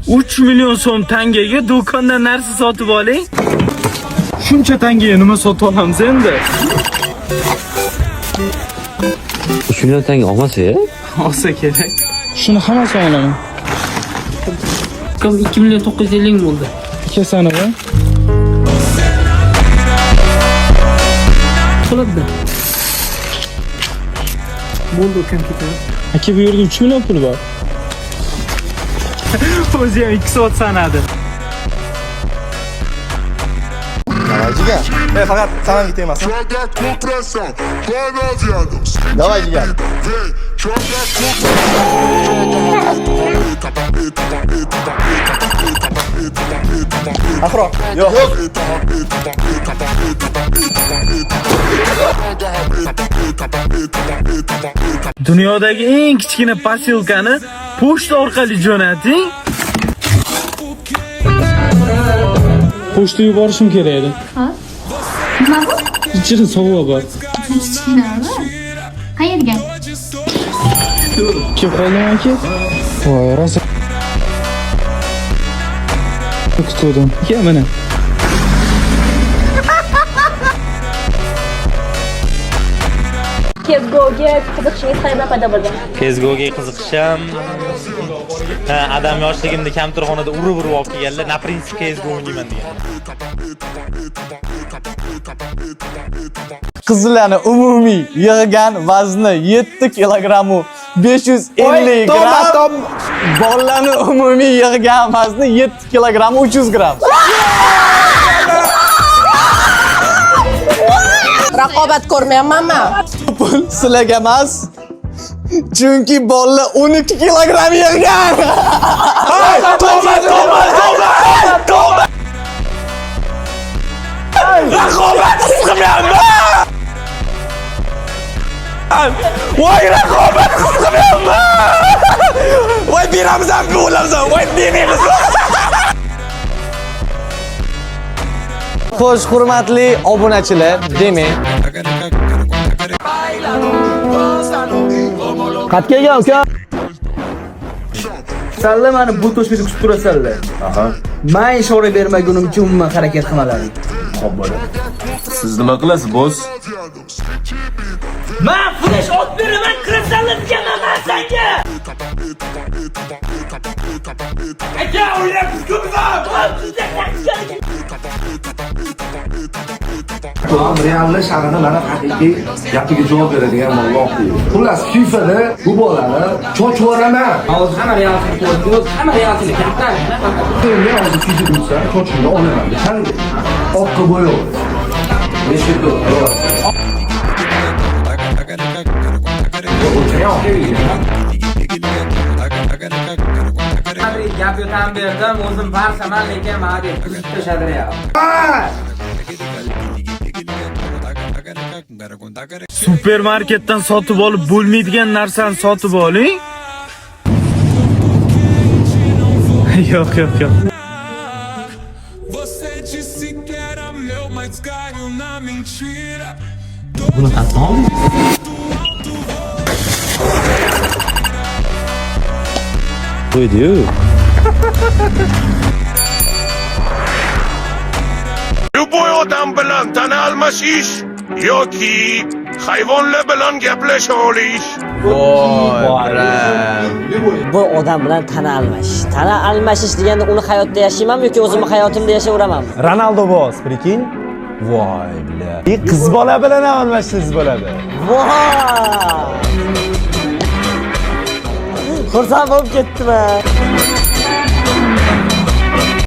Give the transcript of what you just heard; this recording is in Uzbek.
3 million so'm tangaga do'kondan narsa sotib oling. Shuncha tangaga nima sotib olamiz endi? 3 million tanga olmasa ya? Olsa kerak. Shuni hammasini olaman. 2 million 950 ming bo'ldi. Kesani va Qilibdi. Bo'ldi, ukam ketadi. Aka, bu yerda 3 million pul bor. O'zi ham 2 soat sanadi. Jigar. Faqat sanamga tegmasin. Давай, jigar. Aqro. Yo'q. Dunyodagi eng kichkina posilkani pochta orqali jo'nating. Pochta yuborishim kerak edi. Ha? Nima bu? Ichida sovg'a bor. Kichkinami? Qayerga? Kelib qoldimi aka? Voy, rosa kutgandim. Aka, mana. CSGO'ga qiziqishingiz qayerdan paydo bo'lgan? CSGO'ga qiziqishim, ha, adam yoshligimda kompyuterxonada urib-urib olib kelganlar, na prinsip CSGO o'ynayman degan. Qizlarni umumiy yig'gan vazni 7 kilogramm 550 gramm. Bolalarni umumiy yig'gan vazni 7 kilogramm 300 gramm. Raqobat ko'rmayapmanmi? Pul sizlarga emas. Chunki bolalar 12 kilogramm yig'gan. Tavba, tavba, tavba. Tavba. Raqobat his qilmayapman. Voy, raqobat his qilmayapman. Voy, beramiz ham, bo'lamiz ham. Voy, bermaymiz. Xo'sh, hurmatli obunachilar, demak, Qatga aka. Sanlar mani bu to'shmani kutib turasanlar. Men ishora bermagunimcha umuman harakat qilmalaring. Xo'p bo'ladi. Siz nima qilasiz, boss? Men flash ot beraman, kirasanlar deganman men senga. Aka, o'ynayapmiz-ku biz ham. Realni sha'nini mana haqiqiy gapiga javob beradigan valloh. Xullas, FIFAda bu bolani chochib yuboraman. Hozir hamma realsini ko'rdingiz, hamma realsini gaplar. Men hozir FIFA bo'lsa, sochimni olaman. Qanday? Oqqa bo'yoq. Madrid gap yo'tam berdim, o'zim Barsaman, lekin Madrid buzib tashladi Real. Supermarketdan sotib olib bo'lmaydigan narsani sotib oling. Yo'q, yo'q, yo'q. Buni qatdan olding? Qo'ydi-yu. Любой odam bilan tana almashish yoki hayvonlar bilan gaplasha olish. Bu odam bilan tana almashish. Tana almashish deganda uni hayotda yashaymanmi yoki o'zimni hayotimda yashayveramanmi? Ronaldo boss, прикинь? Voy, бля. Qiz bola bilan ham almashsangiz bo'ladi. Voy! Xursand bo'lib ketdim.